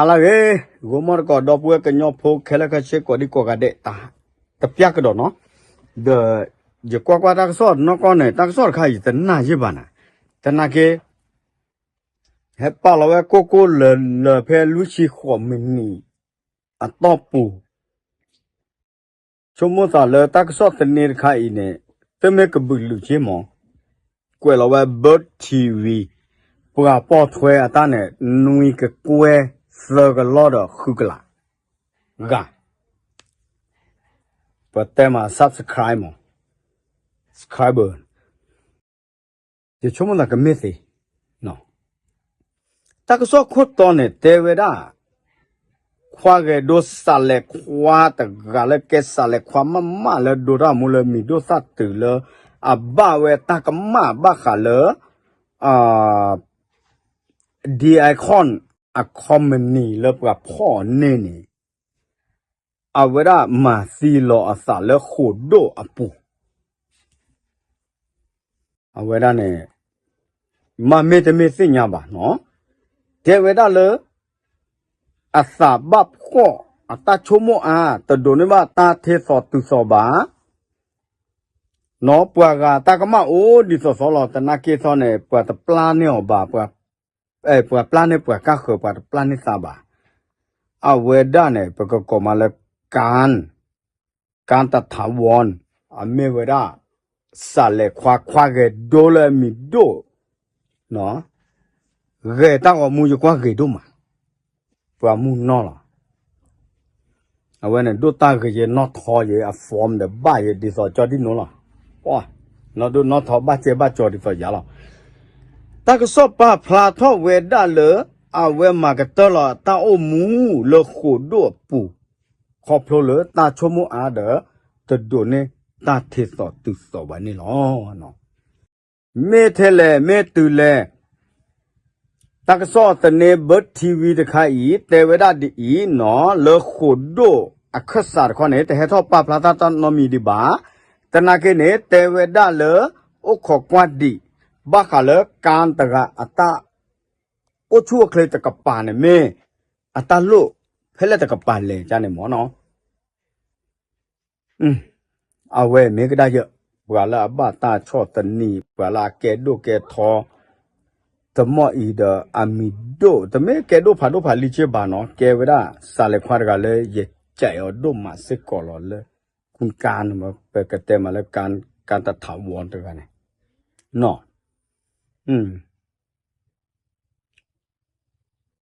ဟါလၢအဂ့ၤ, ဂီၤမီတကိး ဒီပုၢ်ဝဲၢ်ကညီဖိခဲလၢာ်ခဲဆ့ ကိးဒံကိးဂၤဒဲး တၢ်တပျၢ်ကဒီးနီၤ, ဒီးယကွၢ်ကွၢ်တၢ်ကစီၣ်နီၢ်ကီၢ်န့ၣ် တၢ်ကစီၣ်တခါအံၤတနာ်ယဲၢ်ဘၣ်နၤ, သနာ်က့ ဟဲပာ်လီၤဝဲကိၢ်ကိၢ်လၢၤလၢၤဖဲလွံၢ်ဆံဃိးမံးနံးအတီၢ်ပူၤ ဆိကမိၣ်သးလၢတၢ်ကစီၣ်သန့တခါအံၤန့ၣ် တမ့ၢ်ကဘုးလုာ်က့မး, ကွဲးလီၤဝဲ Bird TV ပှၤပိာ်ထွဲအတၢ်န့ၣ် နွံကကွဲၢ်သၢကလီၢ်ဒီးဃုကလး ဂၤ, ပတဲမး subscribe မး, subscriber ယဆိကမိၣ်သးကမ့ၢ်သ့, တၢ်ကစီၣ်ခိၣ်တီန့ၣ် တဲဝဲဒၣ် ခွါဂဲၤဒိစးလဲၤခွါတဂၤလၢကဲစးလဲၤခွါမးမးလၢဒိတၢ်မူလၢမံၤဒိၣ်သၣ်တုၤလၢ အဘၣ်ဝဲတၢ်ကမၣ်ဘၣ်ဃးလၢ Dicon အ company လၢပှၤဖီၣ်အီၤန့ၢ်န့ၣ် အဝဲဒၣ်မၤသံလီၤအသးလၢဃိာ်ဒိၣ်အပူၤ အဝဲဒၣ်န့ၣ် မ့မ့ၢ်တမ့ၢ်သ့ၣ်ညါဘၣ်နီၤ, တဲဝဲဒၣ်လၢ အသးဘၣ်ဖှီၣ်အတၢ်ဆိကမိၣ်အါ တဒိးန့ၢ်ဘၣ်တၢ်ထဲသိးတုၤသိးဘၣ်, နီၤ ပှၤဂၤတၢ်ကမၣ်အိၣ်ဒ်သိးသိးလီၤ သနာ်က့သီန့ၣ် ပှၤတပျၢ်န့ၢ်အီၤဘၣ်, ပှၤပျၢ်န့ၢ်ပှၤကါဃၢၤ ပှၤတပျၢ်န့ၢ်သးဘၣ်, အဝဲဒၣ်န့ၣ် ပကကိးမးလၢ ကၣ် ကၣ်တထးဝီ, အမ့ၢ်ဝဲဒၣ် စးလဲၤခွါခွါဂဲၤဒိလၢအမံၤဒိၣ်, ဂဲၤတၢ်ဂီၤမူယကွၢ်ဂ့ၤဒိၣ်မး, ပှၤမုၢ်နီၢ်လီၤ, အဝဲန့ၣ် ဒိၣ်တၢ်ဂ့ၤယဲ နီၢ်ထီယဲ အ form ဒီးဘၣ်ယဲ ဒ်သိးကၠီဒ်နိလီၤ, နီၢ်ဒိၣ်နီၢ်ထီဘၣ်ကဲဘၣ်ကၠီဒ်သိးယၤလီၤ, တၢ်ကစီၣ်ပာ်ဖျါထီၣ်ဝဲဒၣ်လၢ အဝဲမၤကတၢၢ်လီၤတၢ်အိၣ်မူလၢဃိာ်ဒိၣ်အပူၤ, ခီဖျိလၢတၢ်ဆိကမိၣ်အါဒီး တဒိးန့ၢ်တၢ်ထဲသိးတုၤသိးဘၣ်န့ၣ်လီၤ. မ့ၢ်ထဲလဲၣ် မ့ၢ်တုၤလဲၣ်, တၢ်ကစီၣ်သန့ Bird TV တခါအံၤ တဲဝဲဒၣ်ဒ်အံၤနီၤ လၢဃိာ်ဒိၣ်အခၢၣ်စးတခီန့ၣ် တဟဲထီၣ်ပာ်ဖျါတၢ်နီတမံၤဒံးဘၣ်, သနာ်က့န့ၣ် တဲဝဲဒၣ်လၢ အိၣ်ခိးကွၢ်ဒံး ဘၣ်ဃးလၢကၣ်တဂၤအတၢ် အိၣ်ဆူၣ်အိၣ်ချ့တကပၤန့ၣ်မ့ၢ် အတၢ်လိၣ်ဖဲလဲၣ်တကပၤလဲၣ်န့ၣ်မ့ၢ်နီၤ အဝဲမ့ၢ်ကဒါယၢ် ပှၤလၢအဘၣ်တၢ်ဆီၣ်သနံး ပှၤလၢအကဲဒိၣ်ကဲထီ တမီၢ်အံၤဒီးအမံၤဒိၣ် တမ့ၢ်ကဲဒိၣ်ဖးဒိၣ်ဖးလံက့ဘၣ်နီၤ ကဲဝဲဒၣ်စးလဲၤခွါတဂၤလၢယကဲးအီၤဒိၣ်မးစ့ၢ်ကီးလီၤလၢ ကူကၣ်န့ၣ် ပကတဲမးလၢ ကၣ်တထးဝီတဂၤန့ၣ် နီၤ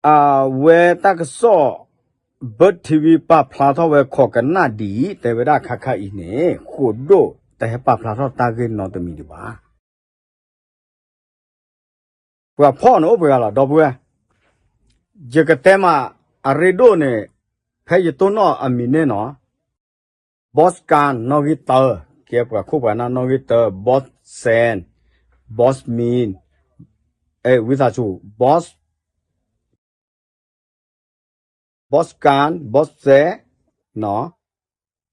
အဝဲတၢ်ကစီၣ် Bird TV ပာ်ဖျါထီၣ်ဝဲခိးကနၣ်ဒံး တဲဝဲဒၣ်ခါခါအံၤန့ၣ် ဃိာ်ဒိၣ်တဟဲပာ်ဖျါထီၣ်တၢ်ဂ့ၢ်နီတမံၤဒံးဘၣ် ပှၤဖီၣ်န့ၣ်အိၣ်ပှဲၤဂၤလီၤ ဒီပုၢ်ဝဲၢ်, ယကတဲမး အရ့ဒိၣ်န့ၣ် ဖဲယတိၢ်နီၣ်အမံၤန့ၣ်နီၤ Boss ကၣ် နီၣ်ဂံၢ်တၢ, ကဲပှၤခိၣ်ပှၤနၢ်နီၣ်ဂံၢ်တၢ, Boss စဲ, Boss မံ, ဝံသးစူၤ Boss Boss ကၣ် Boss စဲ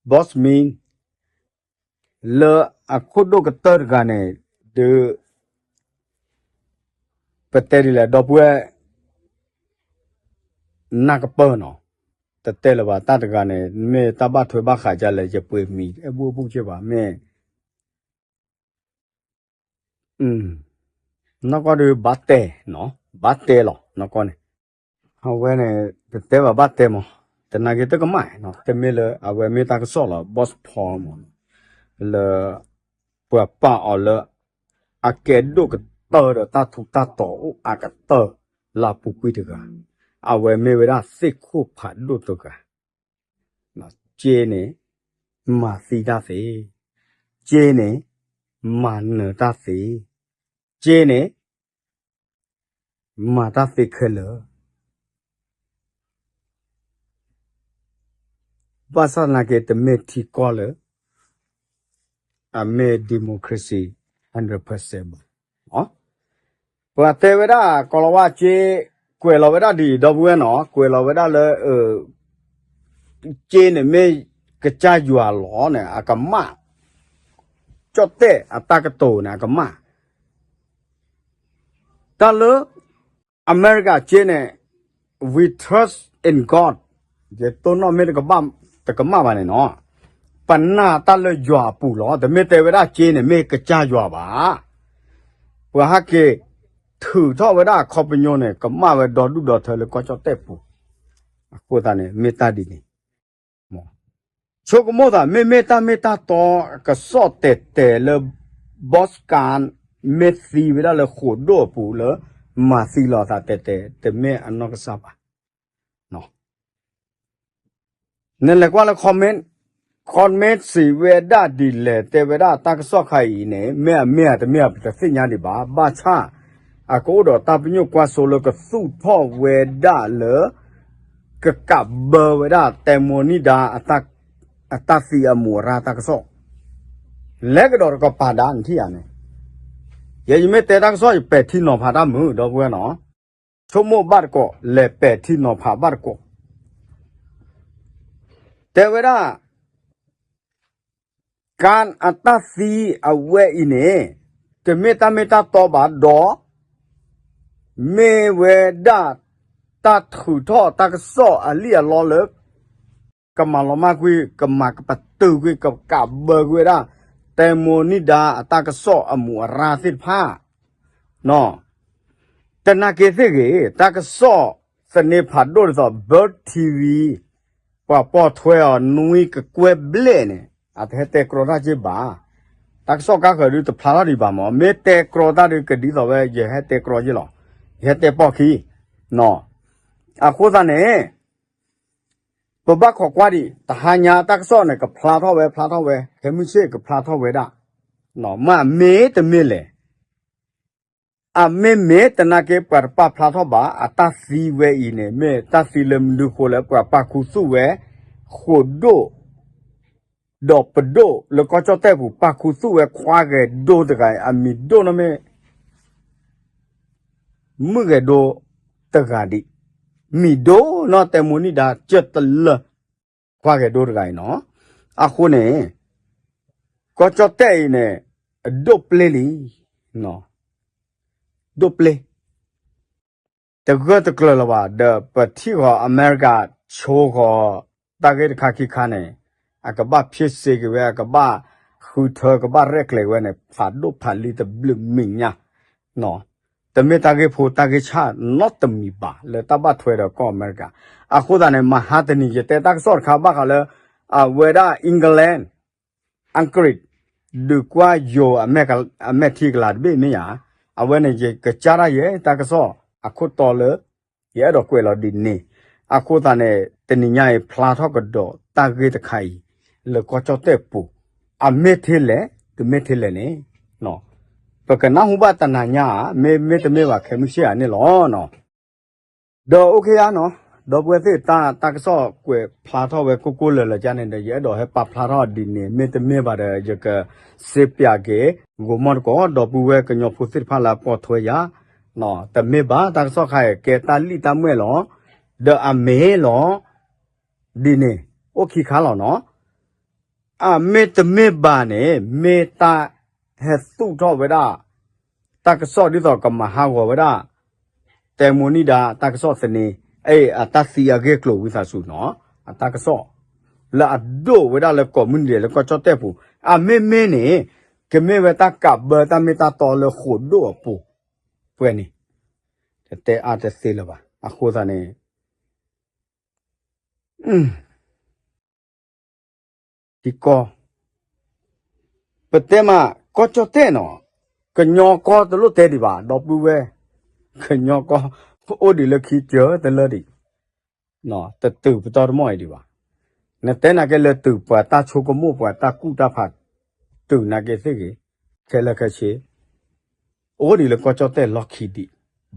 Boss မံ လၢအခိၣ်ဒိၣ်ကတၢၢ်တဂၤန့ၣ် ဒုး ပတဲဒ်လဲၣ် ဒီပုၢ်ဝဲၢ် နၢ်ကပၢၢ်နီၤ, တတဲလၢၤဘၣ် တၢ်တဂၤန့ၣ် မ့ၢ်တၢ်ဘၣ်ထွဲဘၣ်ဃးဒ်လဲၣ် ယပှ့ၤမံၤ အဲၣ်ဘူၣ်အဲၣ်ဘူၣ်က့ဘၣ် မ့ၢ် နီၢ်ကီၢ်ဒုးဘၣ်တဲနီၤ, ဘၣ်တဲလီၤ နီၢ်ကီၢ်န့ၣ်, အဝဲန့ၣ် တတဲဘၣ်ဘၣ်တဲမး, တနာ်က့တကမၣ်နီၤ, တမ့ၢ်လၢအဝဲမ့ၢ်တၢ်ကစီၣ်လီၤ Boss Paul မး, လၢ ပှၤပာ်အီၤလၢ အကဲဒိၣ်ကတၢၢ်ဒီးတၢ်ထူးတၢ်တီၤအိၣ်အါကတၢၢ်လၢအပူၤကွံာ်တဂၤ, အဝဲမ့ၢ်ဝဲဒၣ်သ့ၣ်ခိၣ်ဖးဒိၣ်တဂၤ က့န့ၣ် မၤသံတၢ်သ့, က့န့ၣ် မၤနၢၤတၢ်သ့, က့န့ၣ် မၤတၢ်သ့ခဲလၢာ်, ဘၣ်ဆၣ်သနာ်က့တမ့ၢ်ထံကီၢ်လၢ အမ့ၢ် democracy hundred percent ဘၣ်. ပှၤတဲဝဲဒၣ် ကီၤလၤဝါက့ ကွဲးလီၤဝဲဒၣ်ဒ်အံၤ ဒီပုၢ်ဝဲၢ်နီၤ, ကွဲးလီၤဝဲဒၣ်လၢ က့န့ၣ်မ့ၢ်ကစၢ်ယွၤလီၤန့ၣ် အကမၣ်, ကၠီၣ်တဲၣ်အတၢ်ကတိၤန့ၣ် အကမၣ်, တၢ်လၢ အမဲရကၤက့န့ၣ် we trust in God, ယတိၢ်နီၣ်မ့ၢ်တကမၣ်ဘၣ်န့ၣ်နီၤ, ပနာ်တၢ်လၢယွၤအပူၤလီၤ. တမ့ၢ်တဲဝဲဒၣ်စ့န့ၣ် မ့ၢ်ကစၢ်ယွၤဘၣ်. ပှၤဟဲက့ၤထုးထီၣ်ဝဲဒၣ်အခီပညီန့ၣ် ကမၣ်ဝဲဒီဒူၣ်ဒီထၢလၢကီၢ်ကၠီၣ်တဲၣ်ပူၤ, အဃိသတးန့ၣ် မ့ၢ်တၢ်ဒ်န့ၣ် ဆိကမိၣ်သး မ့မ့ၢ်တၢ်မ့ၢ်တၢ်တီကစီၣ်တဲာ်တဲာ်လၢ ဘီးစကၣ် မ့ၢ်သံဝဲဒၣ်လၢဃိာ်ဒိၣ်အပူၤလၢ မၤသံလီၤအသးတဲာ်တဲာ် တမ့ၢ်အနီၢ်ကစၢ်ဘၣ်. နလဲၤကွၢ်လၢ comment, comment စံးဝဲဒၣ်ဒ်လဲၣ် တဲဝဲဒၣ်တၢ်ကစီၣ်ခါအံၤန့ၣ် မ့ၢ်အမ့ၢ်ဧါတမ့ၢ်ဧါ ပတသ့ၣ်ညါဒံးဘၣ်. ဘၣ်ဆၣ် အကအိၣ်ဒီးတၢ်ပညိၣ်ကွၢ်စိလၢကသူၣ်ထီၣ်ဝဲဒၣ်လၢ ကကးဘၢဝဲဒၣ် တဲမိၤနံဒါ အတၢ်သံအမူးအရၢ်တၢ်ကစီၣ် လဲၤကဒီးတကပၤဒါနထံၣ်ဧါန့ၣ်, ယဲယမ့ၢ်တဲတၢ်ကစီၣ် ယပဲာ်ထံနီၤဖးတၢ်မုာ် ဒီပုၢ်ဝဲၢ်နီၤ, ဆိကမိၣ်ဘၣ်တကိး လဲၤပဲာ်ထံနီၤဖးဘၣ်တကိး တဲဝဲဒၣ် ကၣ်အတၢ်သံအဝဲအံၤန့ၣ် တမ့ၢ်တၢ်မ့ၢ်တၢ်တီဘၣ်ဒီး မ့ၢ်ဝဲဒၣ် တၢ်ထုးထီၣ်တၢ်ကစီၣ်အလံၣ်အလီလၢ ကမၤလီၤမၢ်ကွံာ် ကမၤကပတုာ်ကွံာ် ကကးဘၢကွံာ်ဝဲဒၣ် တဲမိၤနံဒါအတၢ်ကစီၣ်အမူးအရၢ်သ့ၣ်တဖၣ် တနာ်က့သ့ၣ်ဂ့ၤ တၢ်ကစီၣ်သန့ဖးဒိၣ်ဒ်သိး Bird TV ပှၤပိာ်ထွဲအီၤနွံကကွဲၢ်ဘျဲၣ်န့ၣ် အတဟဲတဲကြီတၢ်က့ဘၣ်. တၢ်ကစီၣ်ကါဃၢၤဒုတဖျါထီၣ်ဒံးဘၣ်မး မ့ၢ်တဲကြီတၢ်ဒုကဒ်သိးဝဲ ယဟဲတဲကြီယ့ၣ်လီၤ, ယဟဲတဲပိာ်ခံ အဃိသတးန့ၣ် ပဘၣ်ခိးကွၢ်ဒံး တဟါညါတၢ်ကစီၣ်န့ၣ် ကဖျါထီၣ်ဝဲ ဖျါထီၣ်ဝဲ ခဲမုၢ်ဆ့ၣ်ကဖျါထီၣ်ဝဲဒၣ်, မ့ၢ်မ့ၢ်တမ့ၢ်လဲၣ် အမ့မ့ၢ်တနာ်က့ပှၤတပာ်ဖျါထီၣ်ဘၣ် အတၢ်သံဝဲအံၤန့ၣ် မ့ၢ်တၢ်သံလၢမနုၤဃိလၢပှၤပာ်ခူသူၣ်ဝဲ ဃိာ်ဒိၣ် ဒီးပဒိၣ်လၢကီၢ်ကၠီၣ်တဲၣ်ပူၤ ပာ်ခူသူၣ်ဝဲခွါဂဲၤဒိတဂၤအံၤ အမံၤဒိၣ်နီၢ်မ့ၢ် မုၣ်ဂဲၤဒိတဂၤဒံး, မံၤဒိၣ်နီၢ်တဲမိၤနံဒါ ကၢၢ်တလၢ ခွါဂဲၤဒိတဂၤအံၤနီၤ, အဃိန့ၣ် ကီၢ်ကၠီၣ်တဲၣ်အံၤန့ၣ် အဒိၣ်ပျ့ၤလံ, ဒိၣ်ပျ့ၤ တဂၢၢ်တကျၢၤလၢၤဘၣ် ဒီးပထံၣ်ဃီၤအမဲရကၤ ဆိဃီၤ တၢ်ဂ့ၢ်တခါခံခါန့ၣ် အကဘၣ်ဖ့စ့က့ၤဝဲ အကဘၣ်ဃုထၢ ကဘၣ်ရဲၣ်ကျဲၤဝဲန့ၣ် ဖးဒိၣ်ဖးလံၤတဘျုးမံၤညါ တမ့ၢ်တၢ်ဂ့ၢ်ဖိတၢ်ဂ့ၢ်ဆၣ်နီတမံၤဘၣ် လၢတၢ်ဘၣ်ထွဲဒီးကီၢ်အမဲရကၤ, အဃိသတးန့ၣ် မဟါတနံၤ ယတဲတၢ်ကစီၣ်တခါဘၣ်ဃးလၢ အဝဲဒၣ် England အကရံး ဒုးကွၢ်ယိၤ အမဲာ်ထံကလၤတဘ့ၣ်မ့ၢ်ယါ, အဝဲန့ၣ် ယကစၢ်ဒၣ်ယဲ တၢ်ကစီၣ်အခိၣ်တီလၢ ယအဲၣ်ဒိးကွဲးလီၤဒ်န့ၣ်, အဃိသတးန့ၣ် တနံၤညါအံၤ ဖျါထီၣ်ကဒီးတၢ်ဂ့ၢ်တခါအံၤ လၢကီၢ်ကၠီၣ်တဲၣ်ပူၤ, အမ့ၢ်ထဲလဲၣ် တမ့ၢ်ထဲလဲၣ်န့ၣ် ပကနၢ်ဟူဘၣ်တနၤညါဧါ, မ့မ့ၢ်တမ့ၢ်ဘၣ် ခဲမုၢ်ဆ့ၣ်ဧါန့ၣ်လီၤ. ဒီးအိၣ်ခ့ဧါနီၤ, ဒီပုၢ်ဝဲၢ်သ့ၣ် တၢ် တၢ်ကစီၣ်ကွဲးဖျါထီၣ်ဝဲကိၢ်ကိၢ်လၢာ်လၢာ်ကန့ၣ်ဒီး ယအဲၣ်ဒိးဟဲပာ်ဖျါထီၣ်ဒ်န့ၣ်, မ့တမ့ၢ်ဘၣ်ဒီး ယကစ့ပၠးက့ၤ ဂိၤမီၣ်တကိး ဒီပုၢ်ဝဲၢ်ကညီဖိသ့ၣ်တဖၣ်လၢအပိာ်ထွဲယၤ, တမ့ၢ်ဘၣ် တၢ်ကစီၣ်ခါအံၤ ကဲတၢ်လံၣ်တၢ်မှဲၣ်လီၤ, ဒီးအမ့ၢ်လီၤ, ဒ်န့ၣ် အိၣ်ခံခါလီၤနီၤ. အမ့ၢ်တမ့ၢ်ဘၣ်န့ၣ် မ့ၢ်တၢ်ဟဲသူၣ်ထီၣ်ဝဲဒၣ် တၢ်ကစီၣ်ဒ်သိးကမၤဟးဂီၤဝဲဒၣ် တဲမိၤနံဒါ တၢ်ကစီၣ်သန့, အဲ အတၢ်သံအဂ့ၢ်အကျိၤဝံသးစူၤနီၤ, အတၢ်ကစီၣ် လၢအဒိၣ်ဝဲဒၣ်လၢကိးမုၢ်နံၤဒဲးလၢကီၢ်ကၠီၣ်တဲၣ်ပူၤ, အမ့မ့ၢ်န့ၣ် ကမ့ၢ်ဝဲတၢ်ကးဘၢတၢ်မ့ၢ်တၢ်တီလၢဃိာ်ဒိၣ်အပူၤ, ပှဲၤန့ၣ် တတဲအါတသ့လၢၤဘၣ်. အဃိသတးန့ၣ် ထံကီၢ် ပတဲမး ကီၢ်ကၠီၣ်တဲၣ်နီၤ, ကညီကီၢ်တလိၣ်တဲဒံးဘၣ် ဒီပုၢ်ဝဲၢ်, ကညီကီၢ် အိၣ်ဒံးလၢခံကၢၤတလၢဒံး, တတုၤပတီၢ်တမီၢ်အံၤဒံးဘၣ်. နတဲနာ်က့လၢတုၤပှၤတၢ်ဆိကမိၣ် ပှၤတၢ်ကူၣ်တၢ်ဖး တုၤနာ်က့သ့ၣ်ဂ့ၤ, ခဲလၢာ်ခဲဆ့ အိၣ်ဒံးလၢကီၢ်ကၠီၣ်တဲၣ်လီၢ်ခံဒံး,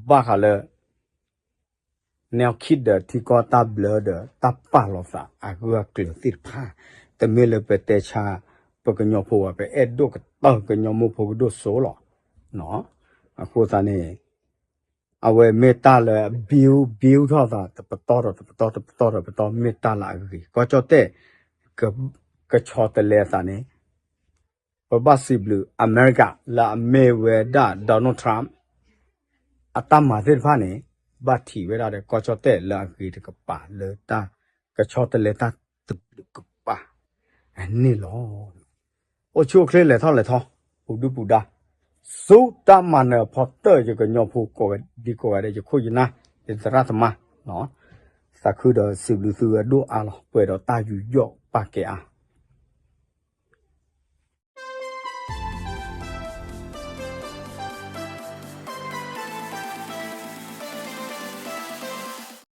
ဘၣ်ဃးလၢ แนวคิด ဒီးထံကီၢ်တၢ်ဘျၢဒီးတၢ်ပာ်လီၤသးအဂၢၢ်အကျၢၤသ့ၣ်တဖၣ်, တမ့ၢ်လၢပတဲဆါ ပကညီဖိဘၣ် ပအဲၣ်ဒိၣ်ကတၢၢ်ကညီမိၢ်ဖိကဒိၣ်စိလီၤ. အဃိသတးန့ၣ် အဝဲမ့ၢ်တၢ်လၢ build build ထီၣ်သး တပတီၢ်ဒီးတပတီၢ် တပတီၢ်ဒီးတပတီၢ် မ့ၢ်တၢ်လၢအဂ့ၤ ကီၢ်ကၠီၣ်တဲၣ် ကဆီတလဲအသးန့ၣ် ပဘၣ်စံးဘျုးအမဲရကၤ လၢအမ့ၢ်ဝဲဒၣ် Donald Trump အတၢ်မၤသ့ၣ်တဖၣ်န့ၣ် ဘၣ်ထံးဝဲဒၣ်ဒီးကီၢ်ကၠီၣ်တဲၣ်လၢအဂ့ၤတကပၤ လၢတၢ်ကဆီတလဲတၢ်တဘျုးကပၤန့ၣ်လီၤ. အိၣ်ဆူၣ်အိၣ်ချ့လဲၤထီၣ်လဲၤထီ ပူၤဒုပူၤဒါ ဆူတၢ်မၤနၢၤအဖီတၢၢ် ယကညီဖိကိးဂၤဒဲး ယခိၣ်ယနၢ် ယသရၣ်သမါ သးခုဒီးစံးဘျုးသုအဒိၣ်အါလီၤ. ပှဲၤဒီးတၢ်ယူးယီၣ်ပာ်ကဲအါ